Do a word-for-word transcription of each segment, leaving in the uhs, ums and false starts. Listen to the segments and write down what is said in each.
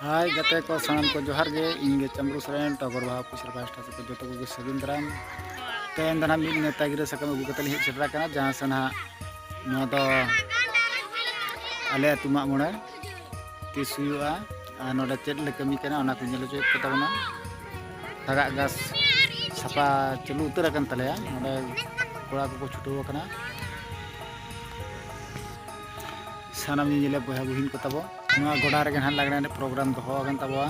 ᱦᱟᱭ ᱜᱟᱛᱮ ᱠᱚ, ᱥᱟᱱᱟᱢ ᱠᱚ ᱡᱚᱦᱟᱨ ᱜᱮ᱾ ᱤᱧ ᱜᱮ ᱪᱟᱢᱨᱩ ᱥᱚᱨᱮᱱ, ᱴᱚᱜᱚᱨ ᱵᱟᱦᱟ ᱚᱯᱷᱤᱥᱤᱭᱟᱞ ᱯᱟᱦᱴᱟ ᱥᱮᱫ ᱠᱷᱚᱱ ᱡᱚᱛᱚ ᱠᱚᱜᱮ ᱥᱟᱹᱜᱩᱱ ᱫᱟᱨᱟᱢ᱾ ᱛᱮᱦᱮᱧ ᱫᱚ ᱱᱟᱦᱟᱜ ᱢᱤᱫ ᱱᱮᱣᱛᱟ ᱜᱤᱨᱟᱹ ᱥᱟᱠᱟᱢ ᱟᱹᱜᱩ ᱠᱟᱛᱮ ᱞᱤᱧ ᱦᱮᱡ ᱥᱮᱴᱮᱨ ᱟᱠᱟᱱᱟ, ᱡᱟᱦᱟᱸ ᱥᱮ ᱱᱟᱦᱟᱜ ᱱᱚᱣᱟ ᱫᱚ ᱟᱞᱮ ᱟᱹᱛᱩ ᱢᱟᱜ ᱢᱚᱬᱮ ᱛᱤᱥ ᱦᱩᱭᱩᱜᱼᱟ ᱟᱨ ᱱᱚᱰᱮ ᱪᱮᱫ ᱞᱮ ᱠᱟᱹᱢᱤ ᱠᱟᱱᱟ, ᱚᱱᱟ ᱠᱚ ᱧᱮᱞ ᱦᱚᱪᱚᱭᱮᱫ ᱠᱚ ᱛᱟᱵᱚᱱᱟ᱾ ᱥᱟᱜᱟᱜ ᱜᱷᱟᱥ ᱥᱟᱯᱷᱟ ᱪᱟᱹᱞᱩ ᱩᱛᱟᱹᱨ ᱟᱠᱟᱱ ᱛᱟᱞᱮᱭᱟ᱾ ᱱᱚᱰᱮ ᱠᱚᱲᱟ ᱠᱚᱠᱚ ᱪᱷᱩᱴᱟᱹᱣ ᱟᱠᱟᱱᱟ᱾ ᱥᱟᱱᱟᱢ ᱧᱮᱧᱮᱞᱤᱭᱟᱹ ᱵᱚᱭᱦᱟ ᱵᱩᱦᱤᱱ ᱠᱚ ᱛᱟᱵᱚ, ᱱᱚᱣᱟ ᱜᱚᱰᱟ ᱨᱮᱜᱮ ᱱᱟᱦᱟᱜ ᱞᱟᱜᱽᱲᱮ ᱮᱱᱮᱡ ᱯᱨᱳᱜᱨᱟᱢ ᱫᱚᱦᱚ ᱟᱠᱟᱱ ᱛᱟᱵᱚᱣᱟ᱾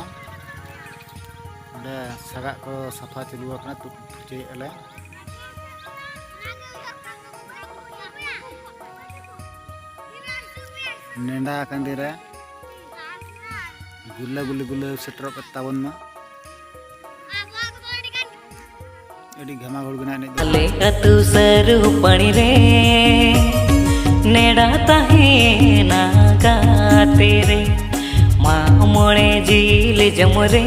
ᱚᱸᱰᱮ ᱥᱟᱜᱟᱜ ᱠᱚ ᱥᱟᱯᱷᱟ ᱪᱟᱹᱞᱩ ᱟᱠᱟᱱᱟ, ᱛᱩᱫ ᱯᱷᱩᱪᱟᱹᱭᱮᱫᱼᱟ ᱞᱮ᱾ ᱱᱮᱰᱟ ᱟᱠᱟᱱ ᱫᱤᱱ ᱨᱮ ᱜᱩᱞᱟᱹ ᱜᱩᱞᱤ ᱜᱩᱞᱟᱹ ᱥᱮᱴᱮᱨᱚᱜ ᱯᱮ ᱛᱟᱵᱚᱱ ᱢᱟ᱾ ᱟᱹᱰᱤ ᱜᱷᱟᱢᱟ ᱜᱷᱩᱲ ᱜᱮ ᱱᱟᱜ ᱮᱱᱮᱡ ᱫᱚ᱾ ᱟᱞᱮ ᱟᱹᱛᱩ ᱥᱟᱹᱨᱩ ᱯᱟᱹᱲᱤ ᱨᱮ ᱱᱮᱰᱟ ᱛᱟᱦᱮᱱᱟ ᱜᱟᱛᱮ ᱨᱮ, ᱢᱟᱜ ᱢᱚᱬᱮ ᱡᱤᱞ ᱡᱚᱢ ᱨᱮ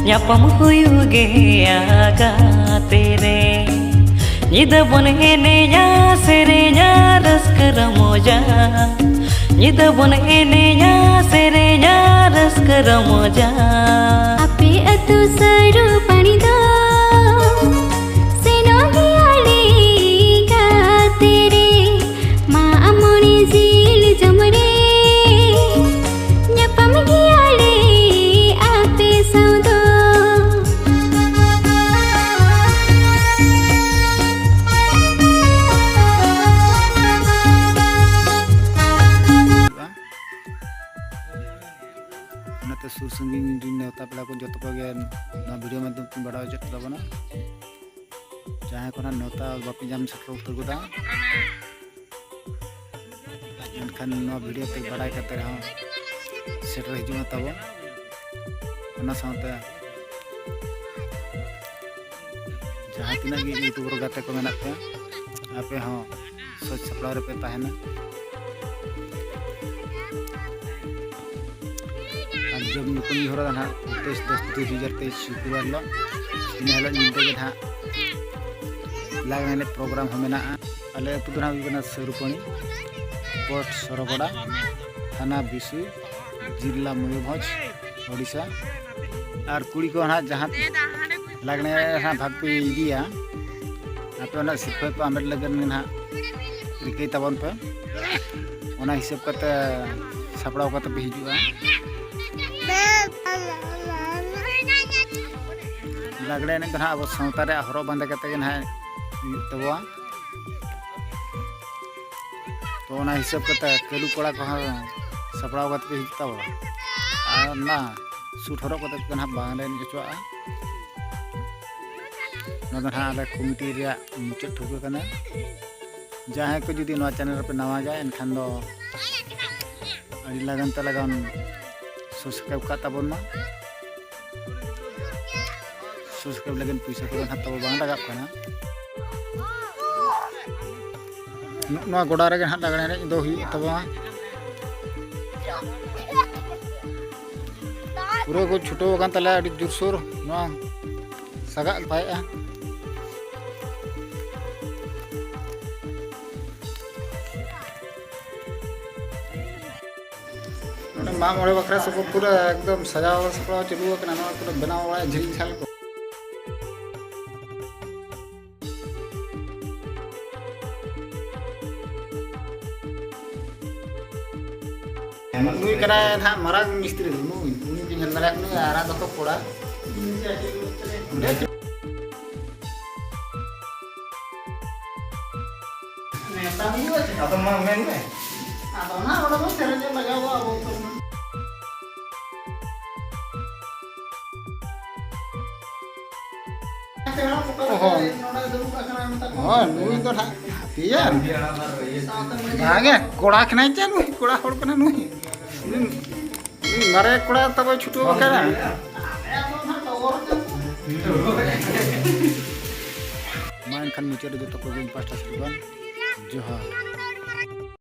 ᱧᱟᱯᱟᱢ ᱦᱩᱭᱩᱜ ᱜᱮᱭᱟ ᱜᱟᱛᱮ ᱨᱮ᱾ ᱧᱤᱫᱟᱹ ᱵᱚᱱ ᱮᱱᱮᱡᱟ, ᱥᱮᱨᱮᱧᱟ, ᱨᱟᱹᱥᱠᱟᱹ ᱨᱚᱢᱚᱡᱟ᱾ ᱧᱤᱫᱟᱹ ᱵᱚᱱ ᱮᱱᱮᱡᱟ, ᱥᱮᱨᱮᱧᱟ, ᱨᱟᱹᱥᱠᱟᱹ ᱨᱚᱢᱚᱡᱟ᱾ ᱟᱯᱮ ᱟᱹᱛᱩ ᱥᱟᱹᱨᱩ ᱯᱟᱹᱲᱤ ᱫᱚ ᱥᱮᱱᱚᱜ ᱜᱮᱭᱟᱞᱮ ᱜᱟᱛᱮ ᱨᱮ, ᱢᱟᱜ ᱢᱚᱬᱮ ᱡᱤᱞ ᱡᱚᱢ ᱨᱮ ᱧᱟᱯᱟᱢ ᱜᱮᱭᱟᱞᱮ ᱟᱯᱮ ᱥᱟᱶ ᱫᱚ᱾ ᱚᱱᱟᱛᱮ ᱥᱩᱨ ᱥᱟᱺᱜᱤᱧ ᱨᱮᱱ ᱱᱮᱣᱛᱟ ᱯᱮᱲᱟ ᱠᱚ ᱡᱚᱛᱚ ᱠᱚᱜᱮ ᱱᱚᱣᱟ ᱵᱷᱤᱰᱤᱭᱳ ᱢᱟᱫᱽᱫᱷᱚᱢ ᱛᱮᱧ ᱵᱟᱲᱟᱭ ᱦᱚᱪᱚᱭᱮᱫ ᱛᱟᱵᱚᱱᱟ᱾ ᱡᱟᱦᱟᱸᱭ ᱠᱚ ᱱᱟᱜ ᱱᱮᱣᱛᱟ ᱵᱟᱯᱮ ᱧᱟᱢ ᱥᱮᱴᱮᱨ ᱩᱛᱟᱹᱨ ᱜᱚᱫᱟ, ᱢᱮᱱᱠᱷᱟᱱ ᱱᱚᱣᱟ ᱵᱷᱤᱰᱤᱭᱳ ᱯᱮ ᱵᱟᱲᱟᱭ ᱠᱟᱛᱮ ᱨᱮᱦᱚᱸ ᱥᱮᱴᱮᱨ ᱦᱤᱡᱩᱜ ᱢᱟ ᱛᱟᱵᱚᱱ᱾ ᱚᱱᱟ ᱥᱟᱶᱛᱮ ᱡᱟᱦᱟᱸ ᱛᱤᱱᱟᱹᱜ ᱜᱮ ᱤᱭᱩᱴᱩᱵᱟᱨ ᱜᱟᱛᱮ ᱠᱚ ᱢᱮᱱᱟᱜ ᱯᱮᱭᱟ, ᱟᱯᱮ ᱦᱚᱸ ᱥᱟᱡᱽ ᱥᱟᱯᱲᱟᱣ ᱨᱮᱯᱮ ᱛᱟᱦᱮᱱᱟ᱾ ᱟᱨ ᱡᱚᱢ ᱧᱩ ᱠᱟᱹᱢᱤ ᱦᱚᱨᱟ ᱫᱚ ᱱᱟᱦᱟᱜ ᱩᱱᱛᱨᱤᱥ ᱫᱚᱥ ᱫᱩ ᱦᱟᱡᱟᱨ ᱛᱮᱭᱤᱥ ᱥᱩᱠᱨᱵᱟᱨ ᱦᱤᱞᱳᱜ, ᱤᱱᱟᱹ ᱦᱤᱞᱳᱜ ᱧᱤᱫᱟᱹ ᱜᱮ ᱱᱟᱦᱟᱜ ᱞᱟᱜᱽᱬᱮ ᱮᱱᱮᱡ ᱯᱨᱳᱜᱨᱟᱢ ᱦᱚᱸ ᱢᱮᱱᱟᱜᱼᱟ᱾ ᱟᱞᱮ ᱟᱹᱛᱩ ᱫᱚ ᱱᱟᱦᱟᱜ ᱦᱩᱭᱩᱜ ᱠᱟᱱᱟ ᱥᱟᱹᱨᱩᱯᱟᱹᱲᱤ, ᱯᱳᱥᱴ ᱥᱚᱨᱚᱜᱚᱰᱟ, ᱛᱷᱟᱱᱟ ᱵᱤᱥᱩᱭ, ᱡᱤᱞᱟ ᱢᱚᱭᱩᱨᱵᱷᱚᱸᱡᱽ, ᱳᱰᱤᱥᱟ᱾ ᱟᱨ ᱠᱩᱲᱤ ᱠᱚ ᱱᱟᱦᱟᱜ ᱡᱟᱦᱟᱸ ᱞᱟᱜᱽᱬᱮ ᱨᱮ ᱱᱟᱦᱟᱜ ᱵᱷᱟᱜᱽ ᱯᱮ ᱤᱫᱤᱭᱟ, ᱟᱯᱮ ᱚᱱᱟ ᱥᱤᱨᱯᱟᱹ ᱯᱮ ᱟᱢᱮᱴ ᱞᱟᱹᱜᱤᱫ ᱜᱮ ᱱᱟᱦᱟᱜ ᱨᱤᱠᱟᱹᱭ ᱛᱟᱵᱚᱱ ᱯᱮ᱾ ᱚᱱᱟ ᱦᱤᱥᱟᱹᱵ ᱠᱟᱛᱮ ᱥᱟᱯᱲᱟᱣ ᱠᱟᱛᱮ ᱯᱮ ᱦᱤᱡᱩᱜᱼᱟ᱾ ᱞᱟᱜᱽᱬᱮ ᱮᱱᱮᱡ ᱫᱚ ᱱᱟᱦᱟᱜ ᱟᱵᱚ ᱥᱟᱶᱛᱟ ᱨᱮᱭᱟᱜ ᱦᱚᱨᱚᱜ ᱵᱟᱸᱫᱮ ᱠᱟᱛᱮ ᱜᱮ ᱱᱟᱦᱟᱜ ᱦᱩᱭᱩᱜ ᱛᱟᱵᱚᱣᱟ᱾ ᱛᱚ ᱚᱱᱟ ᱦᱤᱥᱟᱹᱵ ᱠᱟᱛᱮ ᱠᱟᱹᱞᱩ ᱠᱚᱲᱟ ᱠᱚᱦᱚᱸ ᱥᱟᱯᱲᱟᱣ ᱠᱟᱛᱮ ᱯᱮ ᱦᱤᱡᱩᱜ ᱛᱟᱵᱚᱱᱟ᱾ ᱟᱨ ᱚᱱᱟ ᱥᱩᱴ ᱦᱚᱨᱚᱜ ᱠᱟᱛᱮ ᱫᱚ ᱱᱟᱦᱟᱜ ᱵᱟᱝᱞᱮ ᱮᱱᱮᱡ ᱦᱚᱪᱚᱣᱟᱜᱼᱟ᱾ ᱱᱚᱣᱟ ᱫᱚ ᱱᱟᱦᱟᱜ ᱟᱞᱮ ᱠᱚᱢᱤᱴᱤ ᱨᱮᱭᱟᱜ ᱢᱩᱪᱟᱹᱫ ᱴᱷᱟᱹᱣᱠᱟᱹ ᱠᱟᱱᱟ᱾ ᱡᱟᱦᱟᱸᱭ ᱠᱚ ᱡᱩᱫᱤ ᱱᱚᱣᱟ ᱪᱮᱱᱮᱞ ᱨᱮᱯᱮ ᱱᱟᱣᱟ ᱜᱮᱭᱟ, ᱮᱱᱠᱷᱟᱱ ᱫᱚ ᱟᱹᱰᱤ ᱞᱟᱜᱟᱱ ᱛᱮ ᱞᱟᱜᱟᱱ ᱥᱟᱵᱥᱠᱨᱟᱭᱤᱵ ᱠᱟᱜ ᱛᱟᱵᱚᱱ ᱢᱟ᱾ ᱥᱟᱵᱥᱠᱨᱟᱭᱤᱵ ᱞᱟᱹᱜᱤᱫ ᱯᱩᱭᱥᱟᱹ ᱠᱚᱫᱚ ᱱᱟᱦᱟᱜ ᱛᱟᱵᱚ ᱵᱟᱝ ᱞᱟᱜᱟᱜ ᱠᱟᱱᱟ᱾ ᱱᱚ-, ᱱᱚᱣᱟ ᱜᱚᱰᱟ ᱨᱮᱜᱮ ᱱᱟᱦᱟᱜ ᱞᱟᱜᱽᱬᱮ ᱮᱱᱮᱡ ᱫᱚ ᱦᱩᱭᱩᱜ ᱛᱟᱵᱚᱱᱟ᱾ ᱯᱩᱨᱟᱹ ᱠᱚ ᱪᱷᱩᱴᱟᱹᱣ ᱟᱠᱟᱱ ᱛᱟᱞᱮᱭᱟ ᱟᱹᱰᱤ ᱡᱳᱨᱥᱳᱨ ᱱᱚᱣᱟ ᱥᱟᱜᱟᱜ ᱯᱟᱭᱮᱜᱼᱟ᱾ ᱱᱚᱰᱮ ᱢᱟᱜ ᱢᱚᱬᱮ ᱵᱟᱠᱷᱨᱟ ᱥᱚᱵ ᱯᱩᱨᱟᱹ ᱮᱠᱫᱚᱢ ᱥᱟᱡᱟᱣ ᱥᱟᱯᱲᱟᱣ ᱪᱟᱹᱞᱩ ᱟᱠᱟᱱᱟ᱾ ᱱᱚᱣᱟ ᱯᱩᱨᱟᱹ ᱵᱮᱱᱟᱣ ᱵᱟᱲᱟ ᱡᱷᱤᱞ ᱡᱷᱟᱞ ᱠᱚ᱾ ᱱᱩᱭ ᱠᱟᱱᱟᱭ ᱱᱟᱦᱟᱜ ᱢᱟᱨᱟᱝ ᱢᱤᱥᱛᱨᱤ ᱫᱚ, ᱱᱩᱭ, ᱩᱱᱤ ᱯᱮ ᱧᱮᱞ ᱫᱟᱲᱮᱭᱟᱜ ᱠᱟᱱᱟ, ᱟᱨᱟᱜ ᱫᱚᱛᱚ ᱠᱚᱲᱟ᱾ ᱱᱮᱣᱛᱟ ᱦᱩᱭᱩᱜᱼᱟ ᱪᱮ? ᱟᱫᱚ ᱢᱟ ᱢᱮᱱ ᱢᱮ᱾ ᱟᱫᱚ ᱚᱱᱟ ᱚᱸᱰᱮ ᱫᱚ ᱥᱮᱨᱮᱧ ᱮ ᱞᱟᱜᱟᱣ ᱫᱚ ᱟᱵᱚ ᱠᱚ᱾ ᱦᱳᱭ᱾ ᱱᱚᱰᱮ ᱫᱩᱲᱩᱵ ᱟᱠᱟᱱᱟ, ᱢᱮᱛᱟ ᱠᱚ᱾ ᱦᱳᱭ, ᱱᱩᱭ ᱫᱚ ᱱᱟᱦᱟᱜ ᱦᱟᱹᱛᱤᱭᱟᱱ᱾ ᱵᱟᱝᱮ, ᱠᱚᱲᱟ ᱠᱟᱱᱟᱭ ᱪᱮ ᱱᱩᱭ? ᱠᱚᱲᱟ ᱦᱚᱲ ᱠᱟᱱᱟ ᱱᱩᱭ? ᱱᱩᱭ, ᱱᱩᱭ ᱢᱟᱨᱮ ᱠᱚᱲᱟ ᱛᱟᱵᱚ ᱪᱷᱩᱴᱟᱹᱣ ᱟᱠᱟᱱᱟ᱾ ᱢᱟ ᱮᱱᱠᱷᱟᱱ ᱢᱩᱪᱟᱹᱫ ᱨᱮ ᱡᱚᱛᱚ ᱠᱚᱜᱮ ᱤᱧ ᱯᱟᱦᱴᱟ ᱥᱮᱫ ᱠᱷᱚᱱ ᱡᱚᱦᱟᱨ᱾